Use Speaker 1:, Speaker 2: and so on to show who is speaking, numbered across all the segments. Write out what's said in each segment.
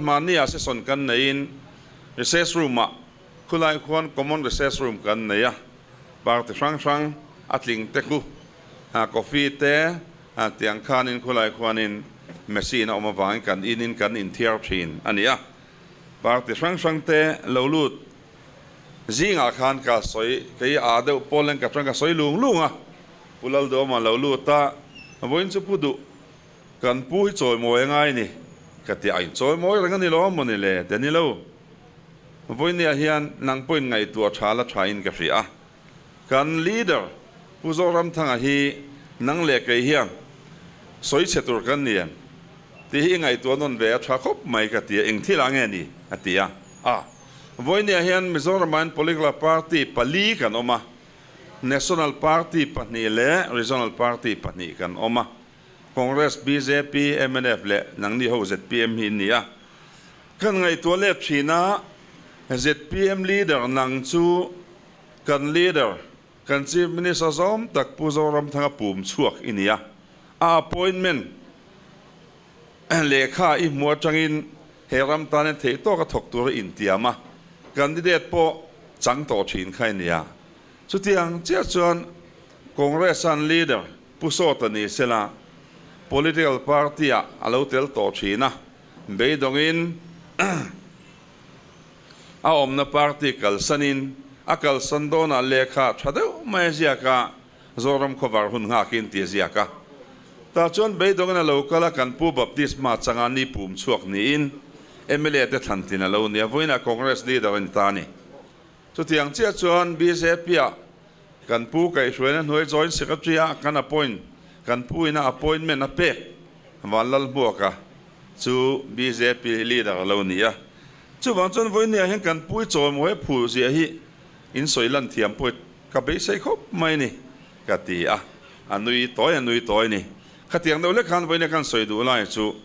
Speaker 1: Mahnia session kan neiin recess room-ah khulai khuan common recess room kan nei a, party hrang hrang a tling te khu coffee te tiang khanin khulai khuanin machine a awm avangin kan inin kan inthiar thin a ni a. Party hrang hrang te lo lut zingah khan ka sawi kei a deuh pawl leng ka tang ka sawi lung lung a, Pu Lalduama lo lut a, vawiin chu pu duh Kan pu hi chawimawi a ngai ni ka ti a, inchawimawi reng a ni lo a mawni le ti a ni lo. Vawinia hian nang pawhin ngaihtuah tha la tha in ka hria a, kan leader Pu Zoramthanga hi nang leh kei hian sawi chhe tur kan ni em tih hi i ngaihtuah nawn ve a tha khawp mai ka ti a, eng thil ah nge ni a ti a. A, Vawinia hian Mizoramah hian political party pali kan awm a, National party pahnih leh Regional party pahnih kan awm a. Congress, bjp, mnf leh nangni ho zpm hi in ni a. Kan ngaihtuah let thin a, zpm leader nang chu kan leader, kan Chief Minister zawm tak Pu Zoramthanga pum chhuak i ni a. A appointment lehkha i hmu atangin he ram tanin theih tawka thawk tur a intiam a, candidate pawh chang tawh thin kha i ni a. Chutiang chiah chuan Congress an leader Pu Sawta ni sela political party ah a lo tel tawh thin a, beidawngin a awmna party kalsanin a kalsan dawnah lehkha tha deuh mai a ziak a, Zoram khawvar hun nghakin ti a ziak a. Tah chuan beidawngin a lo kal a, kan Pu Baptisma changa ni pum chhuak niin mla te thlantlin a lo ni a, vawiinah Congress leader a ni ta a ni. Chutiang chiah chuan BJP-ah kan pu kaihhruaina hnuai Joint Secretary-a kan appoint, kan pu ina appointment a pek Vanlalhmuaka chu bjp leader a lo ni a. Chuvang chuan vawinia hian kan pu i chawimawi a phur zia hi in sawi lan thiam pawh ka beisei khawp mai ni ka ti a, a nui tawi a nui tawi ni. Khatiang deuh lek khan vawinia kan sawi duh lai chu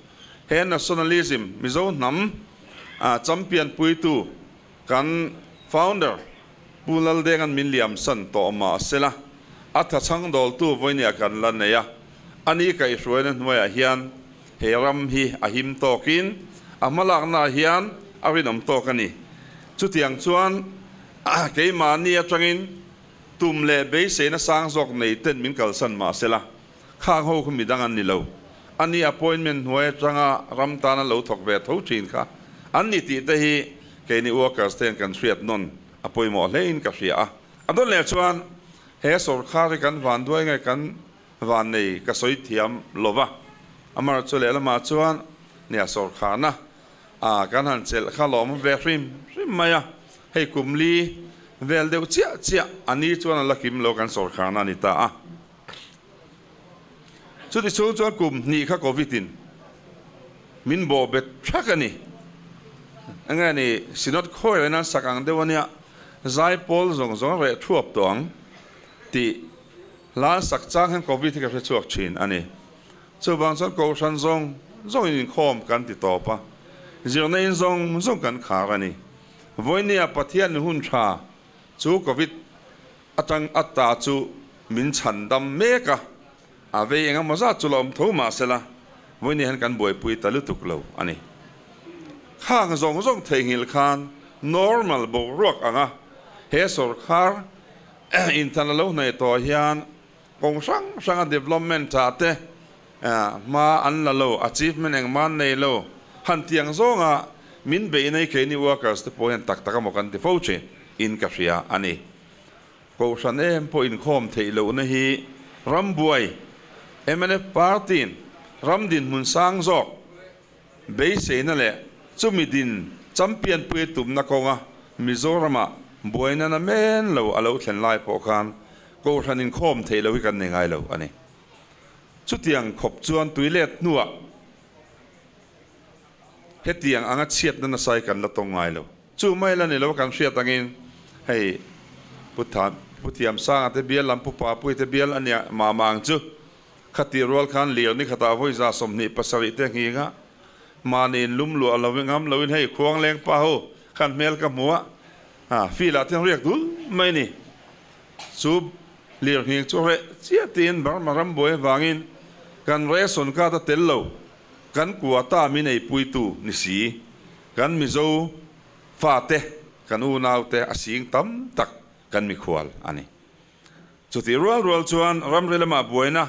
Speaker 1: he nationalism Mizo hnam champion puitu Kan founder Pu Laldenga'n min liam san tawh mah sela, a thachhang dawltu vawinia kan la nei a, ani kaihhruaina hnuaiah hian he ram hi a him tawkin a hmalaknaah hian a rinawm tawk a ni. Chutiang chuan keimahni atangin tum leh beiseina sang zawk nei ten min kalsan mah sela, khang ho khu midang an ni lo. Ani appointment hnuai atanga ram tana lo thawk ve tho thin kha an ni tih te hi Keini workers te hian kan hriat nawn a pawimawh hlein ka hria a. A dawn leh chuan he sawrkhar hi kan van duai nge kan van nei ka sawi thiam lo va. Amar chu lehlamah chuan nia sawrkharna a kan han chelh kha lawm ve hrim hrim mai a. Hei kum li vel deuh chiah chiah a ni chuan a la kim lo kan sawrkharna a ni ta a. Chuti chhung chuan kum hnih kha Covid in min bawh bet thak a ni. Enge ni Synod khawi reng nan sak ang deuh a nia, zaipawl zawng zawng reh thuap tawh ang tih hla an sak chang hian Covid hi ka hre chhuak thin a ni. Chuvang chuan Kohhran zawng zawng in inkhawm kan ti tawp a, zirna in zawng zawng kan khar a ni. Vawinia Pathian in hun tha chu Covid Atang ata chu min chhan dam mek a, a vei eng emaw zat chu la awm tho mah sela, vawiin hian kan buaipui ta lutuk lo a ni. Khang zawng zawng theihnghilh khan normal boruak anga he sawrkhar inthan a lo hnaih tawh hian kawng hrang hranga development ah te hma an la lo, achievement engmah an nei lo, han tiang zawnga min beih nei keini workers te pawh hian tak tak emaw kan ti fo thin in ka hria a ni. Kohhran em pawh inkhawm theih lohna hi rambuai mnf party-in ram dinhmun sang zawk beiseina leh chumi din champion pui tumna kawnga Mizoramah buaina na men lo a lo thlen lai pawh khan kohhran inkhawm theih loh hi kan nei ngai lo a ni. Chutiang khawp chuan tuilet hnuah hetiang anga chhiatna nasa hi kan la tawng ngai lo. Chu mai la ni lo kan hriat angin hei Pu Than Pu Thiamsanga te bial lam Pu Papui te bial a nia mah mah ang chu. Khati rual khan lir ni khatah vawi 27 te nghing a mahni in lum luah lo ngam loin hei khuang leng pa ho khan hmel ka hmu a ha field ah te riak dul mai ni. Chu lir nghing chu reh chiah tiin Burma ram buai avangin kan ration card a tel lo kan quota min eipuitu ni si. Kan Mizo fate, kan unaute a sing tam tak kan mikhual a ni. Chutih rual rual chuan ramri lamah buaina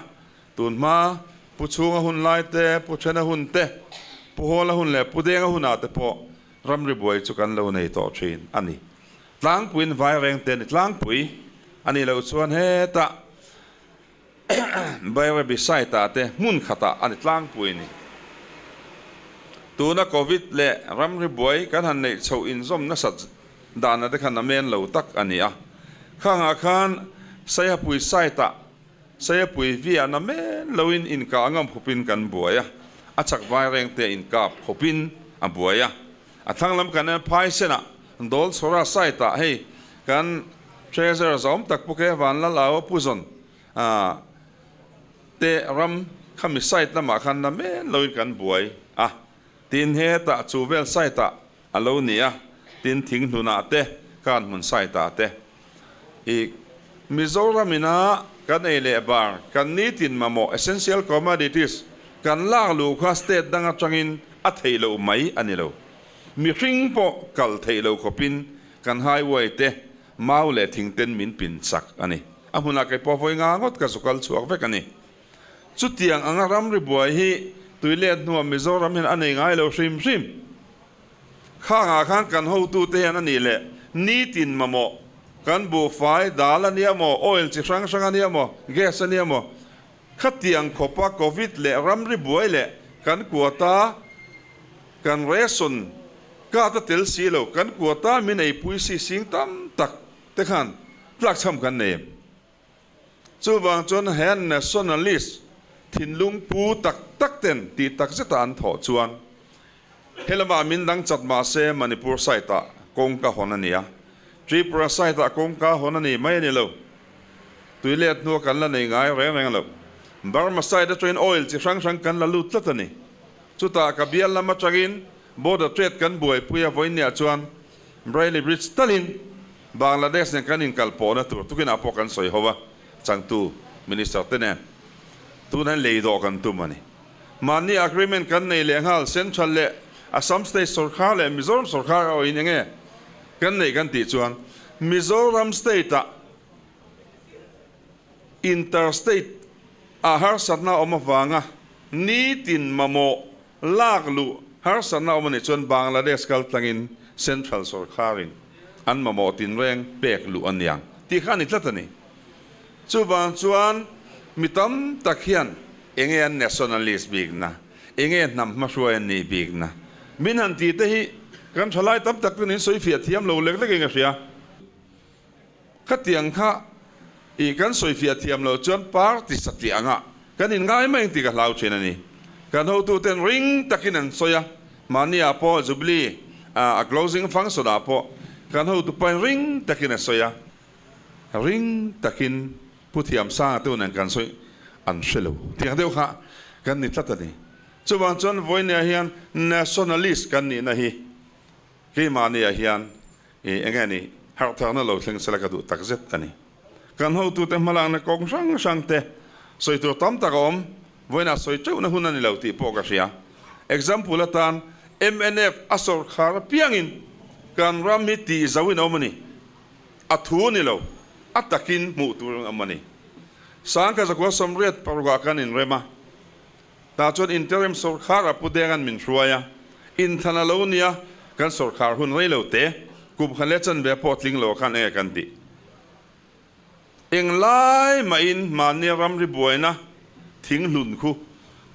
Speaker 1: tunhma Pu Chhunga hun lai te, Pu Thena hun te, Pu Hawla hun leh Pu Denga hunah te pawh ramri buai chu kan lo nei tawh thin a ni. Tlangpuiin vai reng te a ni tlangpui a nih loh chuan hetah Bairabi site ah te hmun khatah a ni tlangpui a ni. Tuna Covid leh ramri buai kan han neih chhoh inzawm nasat dana te khan a men lo tak a ni a. Khangah khan Saihapui site ah Saihapui viah na men loin inkah ngam khawpin kan buai a, a chak vai reng te inkap khawpin a buai a. A thlang lam kan en Phaisenah Dawlchhawra site ah hei kan Treasurer zawm tak Pu Ke Vanlal Au Puzawn te ram khami site lamah khan na men loin kan buai a. Tin hetah chu vel site ah a lo ni a, tin thing hnunah te kan hmun site ah te i Mizoram ina kan ei leh bar kan nitin mamawh essential commodities kan lak luh kha state dang atangin a theih loh mai a ni lo. Mihring pawh kal theih loh khawpin kan highway te mau leh thing ten min pin chak a ni. A hmunah kei pawh vawi nga ngawt ka zu kal chhuak vek a ni. Chutiang anga ramri buai hi tuilet hnuah Mizoram hian a nei ngai lo hrim hrim. Khangah khan kan hotute hian a nih leh nitin mamawh kan buhfai dal a nia maw, oil chi hrang hrang a nia maw, gas a nia maw, khatiang khawpa Covid leh ramri buai leh kan quota kan ration card a tel si lo, kan quota min eipui si sing tam tak te khan tlakchham kan nei em? Chuvang chuan he nationalist thinlung pu tak tak ten tih tak zeta an thawh chuan helamah min dang chat mah se Manipur side ah kawngka hawn a ni a, Tripura side ah kawngka hawn a ni mai a ni lo. Tuilet hnua kan la nei ngai reng reng lo. Burma side atangin oil chi hrang hrang kan la lut tlat a ni. Chutah ka bial lam atangin border trade kan buaipui a vawiinniah chuan Braille Bridge talin Bangladesh nen kan inkal pawhna tur tukinah pawh kan sawi ho a, changtu Minister te nen tun hian lei dawh kan tum a ni. Mahni agreement kan nei leh nghal Central leh Assam State sawrkar leh Mizoram sawrkar a awin enge kan neih kan tih chuan Mizoram State ah Inter State ah harsatna a awm avanga nitin mamawh Lak luh harsatna awm a nih chuan Bangladesh kal tlangin Central sawrkharin an mamawh tinreng pek luh a niang tih kha a ni tlat a ni. Chuvang chuan mi tam tak hian enge an nationalist bikna, enge hnam hmahruai an nih bikna min han tih te hi kan thalai tam tak ten in sawi fiah thiam lo lek lekin ka hria. Khatiang kha i kan sawifiah thiam loh chuan party satliah angah kan inngai mai ang tih ka hlau thin a ni. Kan hotuten ring takin an sawi a, mahniah pawh Jubilee a closing function ah pawh kan hotupain ring takin a sawi a, ring takin Pu Thiamsanga te unen kan sawi an hre lo tiang deuh kha kan ni tlat a ni. Chuvang chuan vawinia hian nationalist kan nihna hi keimahniah hian I enge ni, harhtharna lo thleng sela ka duh tak zet a ni. Kan hotute hmalakna kawng hrang hrang te sawi tur tam tak a awm, vawiinah sawi teuhna hun a ni lo tih pawh ka hria. Example atan mnf a sawrkhar apiangin kan ram hi tih zauhin a awm a ni. A thu ni lo, a takin hmuh tur an awm a ni. Sangkha zakua 85 ah kan inrem a, Tah chuan interim sawrkhar a pu Denga'n min hruai a, inthlan a lo nia, kan sawrkhar hun rei lo te, kum khan leh chanve pawh tling lo khan enge kan tih. Englai mahin mahnia ramri buaina thing hlun khu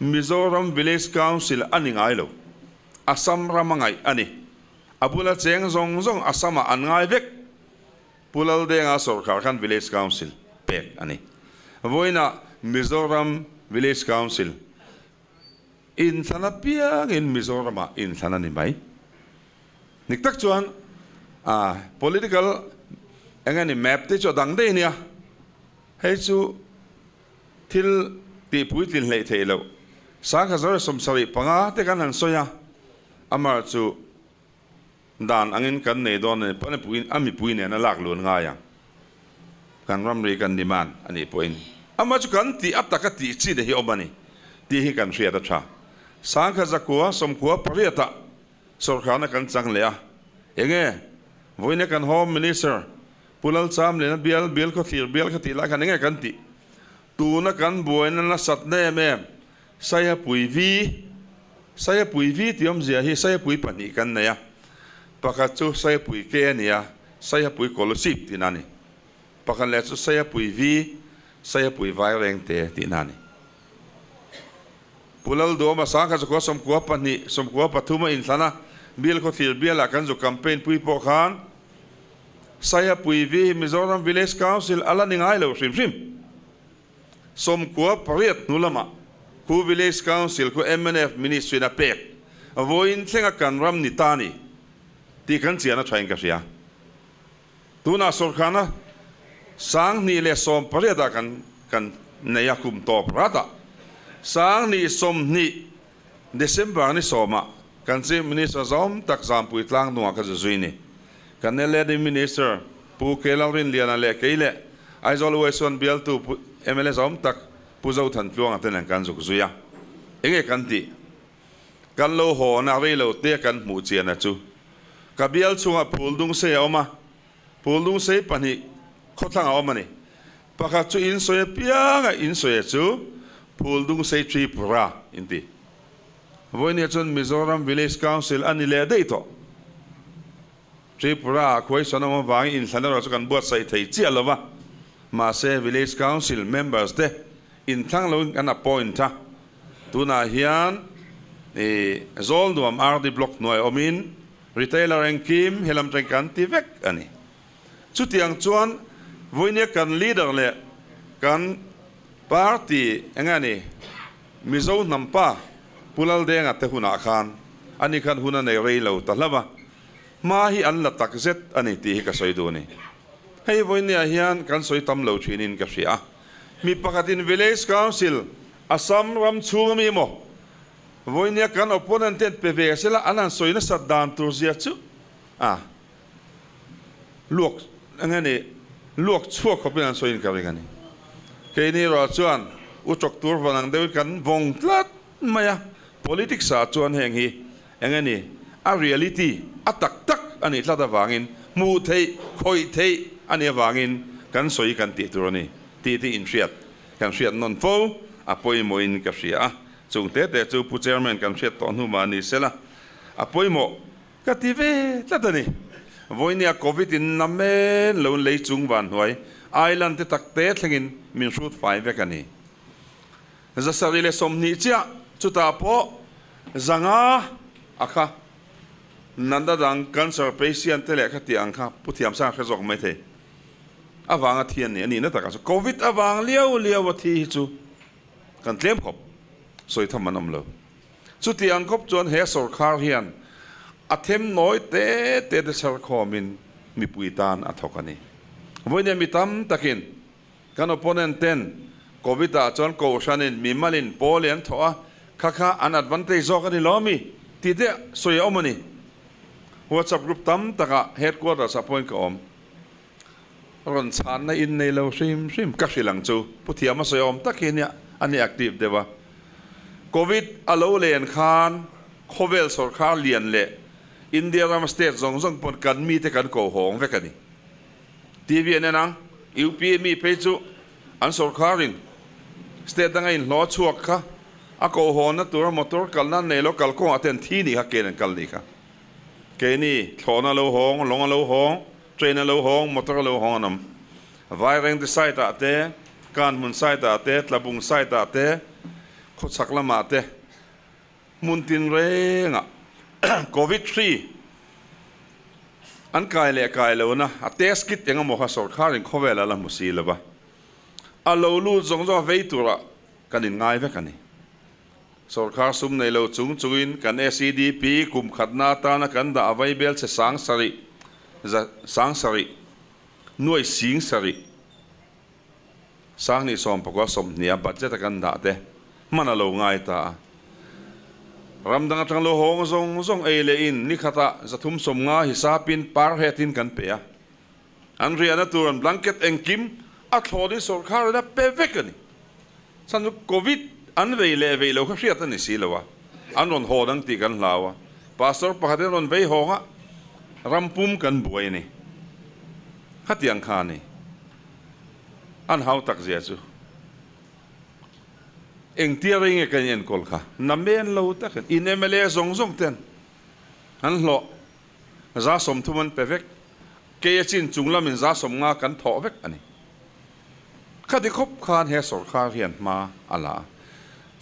Speaker 1: Mizoram Village Council a ni ngai lo, Assam ram a ngaih a ni. A bula cheng zawng zawng Assam-ah an ngai vek. Pu Laldenga sawrkhar khan Village Council pek a ni. Vawiinah Mizoram Village Council inthlan apiangin Mizoramah inthlan a ni mai. Dik tak chuan political eng nge ni map te chu a dang daih a nia. Hei chu thil tihpuitlin hleih theih loh. 1075 te kan han sawi a, amah chu Dan angin kan nei dawn a ni pawh a mipui nen a lak lun ngai ang. Kan ramri kan demand a nih pawhin amah chu kan tih a taka tih chi te hi awm a ni tih hi kan hriat a tha. 1098ah Sawrkharna kan chang leh a, enge vawiina kan Home Minister Pu Lalchamliana bial bial khawthlir bial kha tih lai khan enge kan tih? Tuna kan buaina nasat na em em Saihapui vi Saihapui vi tih awmzia hi Saihapui pahnih kan nei a, pakhat chu Saihapui ke a ni a, Saihapui Kolosip tihna a ni. Pakhat leh chu Saihapui vi Saihapui Vairengte tihna a ni. Pu Lalduama Sangkhat Zakua 92 93 a inthlan a, Bial Khawthlir bialah kan zu campaign pui pawh khan Saihapui vi hi Mizoram Village Council a la ni ngai lo hrim hrim. 98 hnu lamah khu Village Council khu mnf Ministry-in a pek vawiin thlenga kan ram ni ta ni tih kan chian a thain ka hria. Tunah sawrkhana 2018 ah kan kan nei a kum tawp rat ah 2020 December ni 10 ah kan Chief Minister zawm tak Zampui Tlangdungah ka zu zui ni. Kan LAD Minister Pu K Lalrinliana leh kei leh Aizawl West-one bialtu Pu mla zawm tak Pu Zothantluanga te nen kan zuk zui a. Enge kan tih? Kan lo hawn a reilo te kan hmuh chian a chu. Ka bial chhungah phul dung sei a awm a, phul dung sei pahnih khawthlang a awm a ni. Pakhat chu in sawi apiang a in sawi a chu phul dung sei Tripura in ti. Vawinia chuan Mizoram Village Council a ni leh daih tawh. Tripura ah khuai sawn awm avangin inthlan erawh chu kan buatsaih thei chiah lo va, mahse Village Council members te inthlang loin kan appoint a. Tunah hian i Zawlnuam RD Block hnuai awmin retailer engkim helam tang kan ti vek a ni. Chutiang chuan vawinia kan leader leh kan party eng a ni Mizo hnampa Pu Laldenga te hunah khan ani khan hun a nei rei lo ta hlauh a, hma hi an la tak zet a ni tih hi ka sawi duh a ni. Hei vawinia hian kan sawi tam lo thinin ka hria a. Mi pakhatin Village Council Assam ram chhung ami emaw vawinia kan opponent ten pe ve sela an han sawi nasat dan tur zia chu a luak eng nge ni luak chhuak khawpin an sawiin ka ring a ni. Keini erawh chuan u chawk tur van ang deuhin kan vawng tlat mai a, politics ah chuan heng hi eng nge ni a reality a tak tak a nih tlat avangin hmuh theih khawih theih a nih avangin kan sawi kan tih tur a ni tih te inhriat Kan hriat nawn fo a pawimawhin ka hria a, chung te te chu Pu Chairman kan hriat tawh hnu mah ni sela a pawimawh ka ti ve tlat a ni. Vawinia Covid in na men lo lei chung van hnuai island te tak te thlengin min hrut fai vek a ni. 720 chiah chutah pawh 500 a kha nanda dang cancer patient te leh kha tih ang kha Pu Thiamsanga hre zawk mai thei. Avanga thi an ni a nihna takah chu Covid avang liau liau a thi hi chu kan tlem khawp sawi tham an awm lo. Chuti ang khawp chuan he sawrkhar hian a them nawi te te te chhar khawmin mipui tan a thawk a ni. Vawinia mi tam takin kan opponent ten Covid ah chuan kohhranin mimalin pawl i an thawh a, kha kha an advantage zawk a ni lo ami tih te sawi a awm a ni. WhatsApp group tam takah headquarters ah pawhin ka awm. Rawn chhanna in nei lo hrim hrim ka hrilh ang chu Pu Thiama sawi awm tak hi nia a ni active deuh a. Covid a lo len khan khawvel sawrkhar lian leh India rama state zawng zawng pawn kan mite kan ko hawng vek a ni. TV an en ang, UP mi phei chu an sawrkharin state danga inhlawh chhuak kha a ko hawnna tura motor kalna an nei lo kalkawngah te an thi ni kha ken an kal ni kha. Keini thlawhna lo hawng, lawng a lo hawng, train a lo hawng, motor a lo hawng an awm. Vairengte side ah te, Kanhmun side ah te, Tlabung side ah te, khawchhak lamah te, hmun tin rengah Covid hri an kai leh kai lohna a test kit eng emaw kha sawrkharin khawvel a la hmu si lo va, a lo lut zawng zawng a vei turah kan inngai vek a ni. Sawrkhar sum nei lo chung chungin kan SEDP kum khatna atana kan dah a vaibel che 7000, 7000, nuai 70,000, 2019 a budget a kan dah te hman a lo ngai ta a. Ram dang atang lo hawng zawng zawng ei leh in ni khatah 350 hisapin per head in kan pe a. An riahna tur an blanket engkim a thlawnin sawrkhar in a pe vek a ni. Chhan chu Covid an vei leh vei lo kha hriat a ni si lo a, an rawn hawn ang tih kan hlau a. Pastor pakhat in rawn vei hawng a, ram pum kan buai a ni. Khatiang kha a ni. An hau tak zia chu. Engtia rei nge kan enkawl kha? Namen lo takin in mla zawng zawng ten an hlawh 30% an pe vek. Kei a chin chung lamin 50% kan thawh vek a ni. Khati khawp khan he sawrkar hian hma a la a.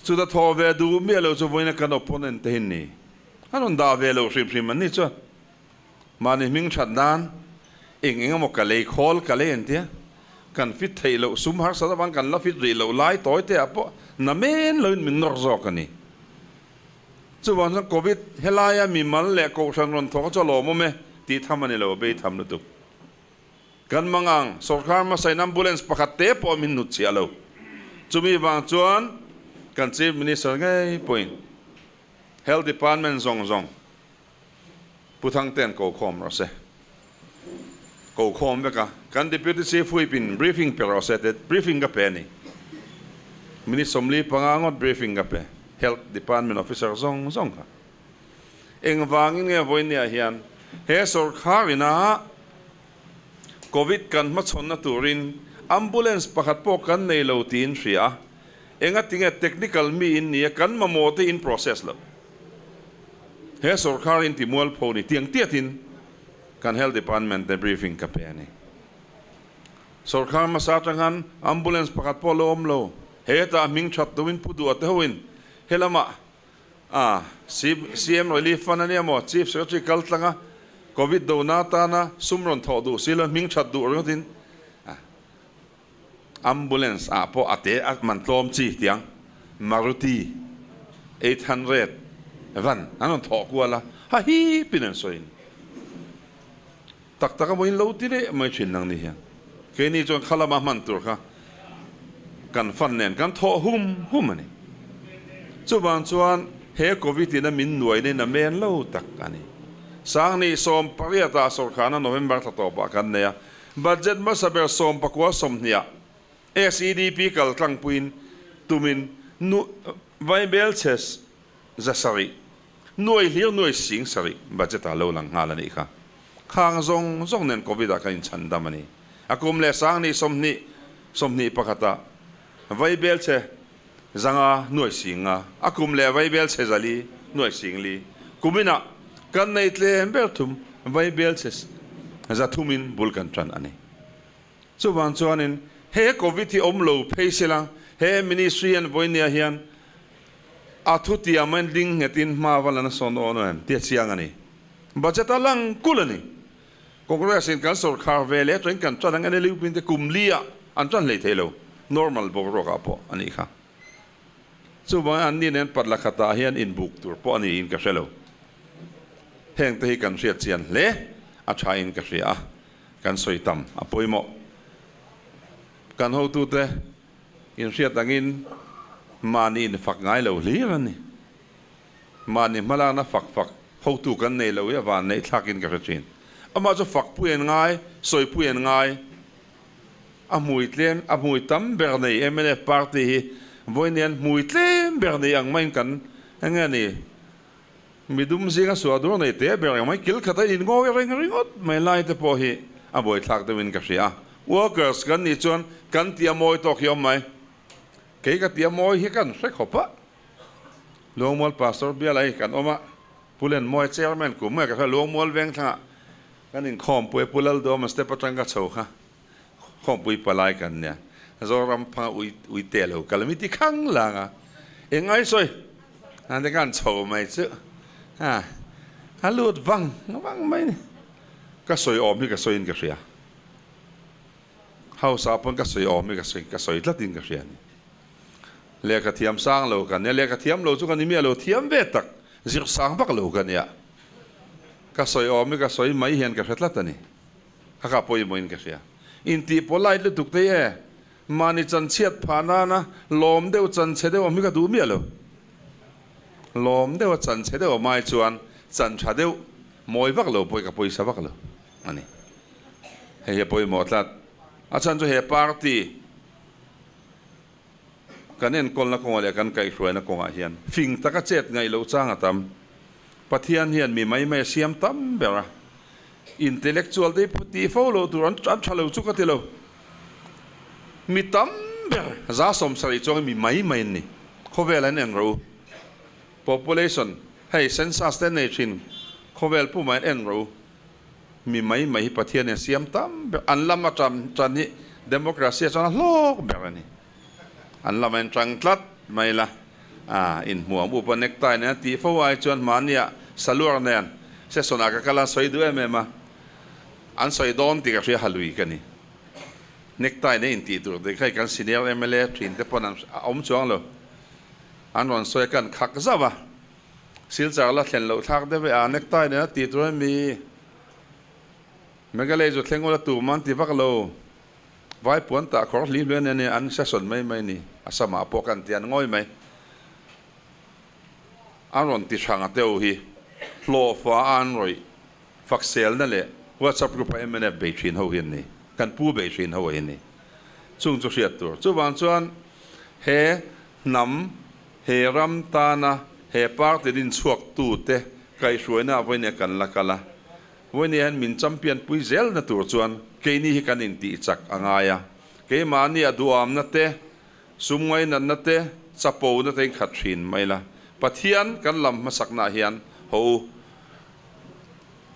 Speaker 1: Chuta thawh ve duh miah lo chu vawiina kan opponent te hi ni. An rawn dah ve lo hrim hrim an ni chuan mahni hming that nan eng eng emaw ka lei khawl ka lei an tia. Kan fit theih loh sum harsat avang kan la fit rih loh lai tawi te ah pawh na men loin min nawr zawk a ni. Chuvang chuan Covid helaia mimal leh kohhran rawn thawk a chu a lawmawm e tih tham a ni lo, a bei tham lutuk. Kan mangang sawrkar hmasain ambulance pakhat te pawh min hnut chhiah lo. Chumi vang chuan kan Chief Minister ngei pawhin Health Department zawng zawng Pu Thangtea'n ko khawm rawh se. Ko khawm vek a, kan Deputy Chief Whip in briefing pe rawh se te briefing ka pe a ni. Minute 45 ngawt briefing ka pe Health Department officer zawng zawng kha. Engvangin nge vawinia hian he sawrkar ina Covid kan hmachhawnna turin ambulance pakhat pawh kan nei lo tiin hria a, engatinge technical mi in nia kan mamawh te in process loh. He sawrkar in ti mualpho ni tiang tiatin kan Health Department te briefing ka pe a ni. Sawrkar hmasa atang ambulance pakhat pawh lo awm lo, hetah hming that tumin pu duh a te hoin helamah A, CM Relief Fund a nia maw? Chief Secretary kal tlang a, Covid dona atana sum rawn thawh duh si lo, hming that duh ringawtin Ambulance ah pawh a te a man tlawm chi tiang Maruti 800 van an rawn thawh kual a, ha hipin an sawi a ni. Tak tak a mawiin lo ti leh mai thin nang ni hian. Keini chuan kha lama hman tur kha kan fan nen kan thawh hum hum a ni. Chuvang chuan he Covid in a min nuai nen a men lo tak a ni. Sangni 18 ah sawrkhana November thla tawpah kan nei a, budget hmasa ber 19 20 ah SEDP kal tlangpuiin tumin nu vaibel chhe 700 Nuai hlir nuai sing sarih budget ah lo lang nghal a nih kha. Khang zawng zawng nen Covid ah kan inchhan dam a ni. A kum leh sang ni 20 21 ah vaibel che 500 nuai sing nga, a kum leh vaibel che 400 nuai sing li. Kumin ah kan nei tlem ber thum vaibel che 300 in bul kan tan a ni. Chuvang chuanin he Covid hi awm lo phei sela he ministry an vawinia hian a thutiam a ding nghetin hma va la nasa dawn em tih a chiang a ni. Budget a lang kulh a ni. Congress in kan sawrkhar ve leh atangin kan tan ang NLUP te kum li ah an tan hlei thei lo. Normal boruak ah pawh a nih kha. Chuvangin anni nen patla khatah hian inbuk tur pawh a niin ka hre lo. Heng te hi kan hriat chian hle a tha in ka hria a, kan sawi tam a pawimawh. Kan hotute inhriat angin mahni infak ngai lo hlir a ni. Mahni hmalakna fak fak hotu kan nei lo hi a van neih thlakin ka hre thin. Amah chu fak pui an ngai, sawi pui an ngai. A hmui tlem, a hmui tam ber nei mnf party hi vawiin hmui tlem ber nei ang maiin kan eng nge ni? Midum zinga suah dur nei te ber ang mai kil khat a inngawi reng ringawt mai lai te pawh hi a buaithlak deuhin ka hria a. Workers kan nih chuan kan tia mawi tawk hi awm mai. Kei ka tia mawi hi kan hre khawp a. Luangmual Pastor biala hi kan awm a, Pu Lenmawi Chairman kum nge ka hria Luangmual Vengthlangah kan inkhawmpui a, Pu Lalduama step atang ka chho kha khawmpui palai kan nia. Zoram phanga ui ui te lo kal mi ti khang lang a. Eng ai sawi an te kan chho mai chu a a lut vang vang mai ni. Ka sawi awm hi ka sawiin ka hria. House ah pawn ka sawi awm hi ka sawi ka sawi tlatin ka hria ni. Lehkha thiam sang lo kan nia, lehkha thiam lo chu ka ni miah lo, thiam ve tak zir sang vak lo ka nia. Ka sawi awm hi ka sawi mai hian ka hre tlat a ni. Ka kah pawimawhin ka hria. Intih polite lutuk te e, mahni chanchhiat phah nana lawm deuh chanchhe deuh awm hi ka duh miah lo. Lawm deuha chanchhe deuh awm ai chuan chan tha deuh mawi vak lo pawh hi ka pawisa vak lo a ni. Hei hi a pawimawh tlat. A chhan chu he party kan enkawlna kawngah leh kan kaihhruaina kawngah hian fing taka chet ngaih loh chang a tam. Pathian hian mi mai mai a siam tam ber a, intellectual te hi tih fo lo tur an tha lo chu ka ti lo. Mi tam ber 70% chuang hi mi mai mai an ni. Khawvel an en ro. Population hei census te nei thin khawvel pumah hian en ro. Mi mai mai hi Pathian in a siam tam ber. An lama tan tan hi democracy ah chuan a hlawk ber a ni. An lama in tang tlat mai la. A inhmuam upa necktie nen a tih fo ai chuan mahnia saluar nen session ah ka kal a sawi duh em em a. An sawi dawn tih ka hria halui ka ni. Necktie nen intih tur tih kha hi kan senior mla thin te pawn an awm chuang lo. An rawn sawi a kan khak zauh a. Silchar la thlen loh thlak deuh e a necktie nen a tih tur a mi. Meghalaya chu thleng ula tur man ti vak lo. Vai puan tah khawr hli hluai nen an session mai mai ni. A samah pawh kan ti an ngawi mai. An rawn ti hrang a teu hi. Hlawhfa a an rawih Fakselna leh WhatsApp group a mnf bei thin ho hi an ni. Kan pu bei thin ho hi an ni. Chung chu hriat tur. Chuvang chuan he hnam, he ram tana he party din chhuak tute kaihhruaina ah vawinia kan la kal a. Vawinia hian min champion pui zelna tur chuan keini hi kan intih chak a ngai a. Keimahni a duhamna te, sum ngainatna te, chapona te in khat thin mai la. Pathian kan lam hmasaknaah hian haw u.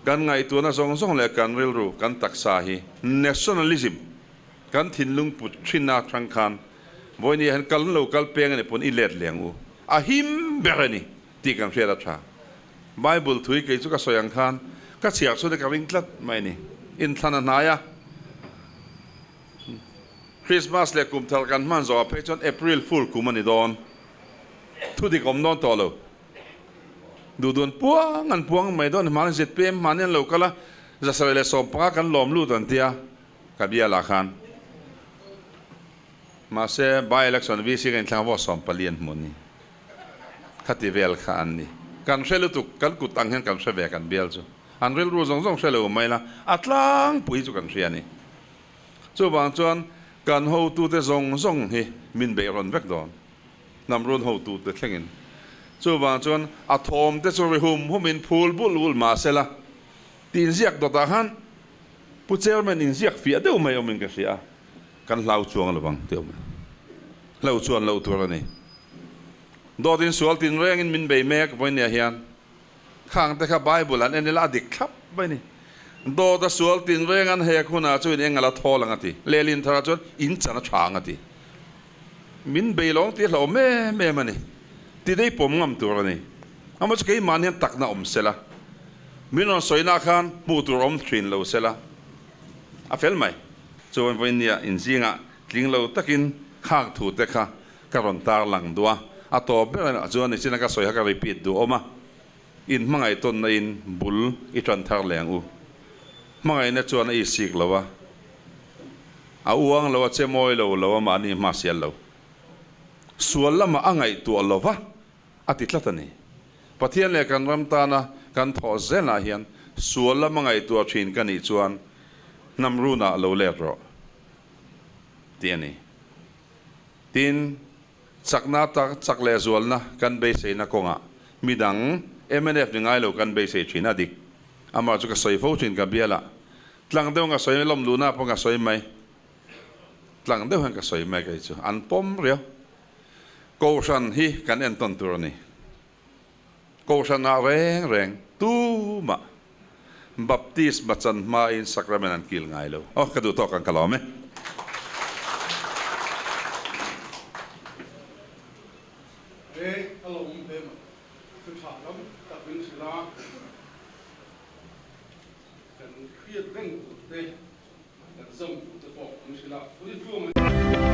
Speaker 1: Kan ngaihtuahna zawng zawng leh kan rilru, kan taksa hi nationalism kan thinlung put thinna atang khan vawinia hian kal lo kal peng a ni pawn i let leng u. A him ber a ni tih kan hriat a tha. Bible thui kei chu ka sawi ang khan ka chhiar chhun hi ka ring tlat mai a ni. Inthlan a hnai a, Christmas leh kum thar kan hman zawhah phei chuan April Fool kum a ni dawn. Thudik awm dawn tawh lo. Duh dun puang an puang mai dawn hmang zpm hmani an lo kal a, 715 kan lawm lut an tia ka bial ah khan. Mahse by election VC ka inthlang vaw 14 an hmu ni. Khati vel kha an ni. Kan hre lutuk, kan kut ang hian kan hre ve kan bial chu. An rilru zawng zawng hre lo mai la, a tlangpui chu kan hria a ni. Chuvang chuan kan hotute zawng zawng hi min beihrawn vek dawn. Hnam run hotute thlengin. Chuvang chuan a thawmte chu ri hum humin phul bul bul mah se la, tih inziak dawtah khan Pu Chairman inziak fiah deuh mai awmin ka hria a, kan hlau chuang lo vang tih awm e. Hlo chuan lo tur a ni. Dawt insual tinrengin min bei mek vawinia hian Khang te kha Bible an en ila a dik thlap mai ni. Dawt a sual tinreng an hek hunah chu in eng ala thawl ang a ti. Lehlin tharah chuan in chan a tha ang a ti. Min bei lawng tih a hlauhawm em em a ni. Ti dei pawm ngam tur a ni. Amaw chu keimahni hian takna awm sela. Min rawn sawina khan hmuh tur awm thin lo sela. A fel mai. Chuan vawinia inzingah tling lo takin khang thu te kha Ka rawn tar lang duh a, a tawp ber ah chuan nichina ka sawi kha ka repeat duh awm a, in hmangaih tawnna in bul i tan thar leh ang u. Hmangaihna chuan a isik lo a, a uang lo a, che mawi lo lo a, mahni hma sial lo. Sual lamah a ngaihtuah lo va, a ti tlat a ni. Pathian leh kan ram tana kan thawh zelah hian sual lama ngaihtuah thin ka nih chuan hnam runah lo let rawh tih a ni. Tin, chakna tak chak leh zualna kan beiseina kawngah midang mnf ni ngai lo kan beisei thin a dik. Amah chu ka sawi fo thin ka bialah. Tlang deuh ka sawi mai, lawm luhna pawh ka sawi mai. Tlang deuh hian ka sawi mai kei chu. An pawm riau. Kohhran hi kan entawn tur a ni. Kohhranah reng reng tumah Baptisma chan hmain sacrament an kil ngai lo. Aw, ka duh tawk ang ka lawm e.
Speaker 2: He a lo awm hle mai. Thu tha tam tak min hrilh a, kan hriat reng tur te, kan zam tur te pawh min hrilh a. Thu ni tluang a.